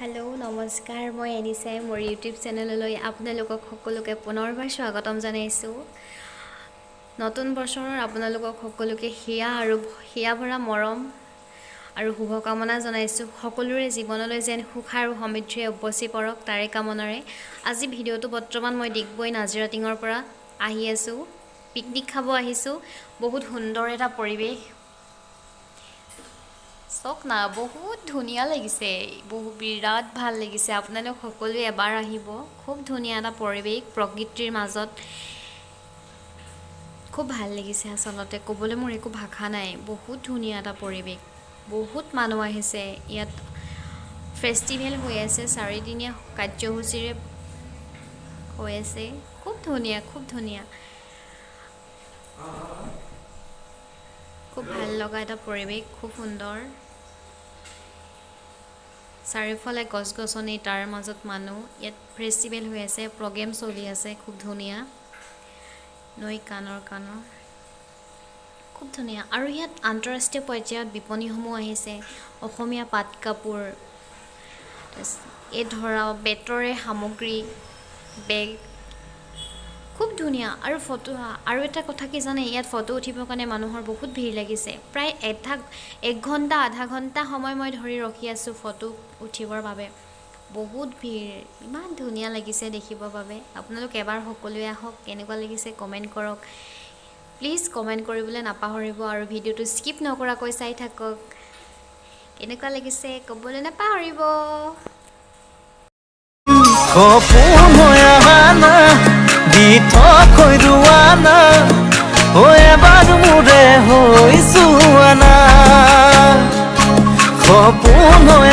Hello', নমস্কাৰ। মই এনিচাই মোৰ ইউটিউব চেনেললৈ আপোনালোকক সকলোকে পুনৰবাৰ স্বাগতম জনাইছোঁ। নতুন বছৰৰ আপোনালোকক সকলোকে হিয়া আৰু হিয়া ভৰা মৰম আৰু শুভকামনা জনাইছোঁ। সকলোৰে জীৱনলৈ যেন সুখ আৰু সমৃদ্ধিৰে উপচি পৰক, তাৰে কামনাৰে আজি ভিডিঅ'টো। বৰ্তমান মই ডিগবৈ নাজিৰাটিঙৰ পৰা আহি আছোঁ, পিকনিক খাব আহিছোঁ। বহুত সুন্দৰ এটা পৰিৱেশ, চাওক না, বহুত ধুনীয়া লাগিছে, বহু বিৰাট ভাল লাগিছে। আপোনালোক সকলোৱে এবাৰ আহিব। খুব ধুনীয়া এটা পৰিৱেশ, প্ৰকৃতিৰ মাজত খুব ভাল লাগিছে। আচলতে ক'বলৈ মোৰ একো ভাষা নাই। বহুত ধুনীয়া এটা পৰিৱেশ, বহুত মানুহ আহিছে। ইয়াত ফেষ্টিভেল হৈ আছে, চাৰিদিনীয়া কাৰ্যসূচীৰে হৈ আছে। খুব ধুনীয়া, খুব ধুনীয়া, খুব ভাল লগা এটা পৰিৱেশ, খুব সুন্দৰ। চাৰিওফালে গছ গছনি, তাৰ মাজত মানুহ। ইয়াত ফেষ্টিভেল হৈ আছে, প্ৰগ্ৰেম চলি আছে। খুব ধুনীয়া, নৈ কাণৰ খুব ধুনীয়া। আৰু ইয়াত আন্তঃৰাষ্ট্ৰীয় পৰ্যায়ত বিপণীসমূহ আহিছে। অসমীয়া পাট কাপোৰ, এই ধৰা বেতৰে সামগ্ৰী, বেগ, খুব ধুনীয়া। আৰু ফটো, আৰু এটা কথা কি জানে? ইয়াত ফটো উঠিবৰ কাৰণে মানুহৰ বহুত ভিৰ লাগিছে। প্ৰায় এক ঘণ্টা, আধা ঘণ্টা সময় মই ধৰি ৰখি আছোঁ ফটো উঠিবৰ বাবে। বহুত ভিৰ। ইমান ধুনীয়া লাগিছে দেখিবৰ বাবে। আপোনালোক এবাৰ সকলোৱে আহক। কেনেকুৱা লাগিছে কমেণ্ট কৰক প্লিজ। কমেণ্ট কৰিবলৈ নাপাহৰিব আৰু ভিডিঅ'টো স্কিপ নকৰাকৈ চাই থাকক। কেনেকুৱা লাগিছে ক'বলৈ নাপাহৰিব। সপোন হৈ আহানা, দিঠক হৈ ৰোৱানা, ঐ এবাৰ মোৰে হৈ চোৱানা। সপোন হৈ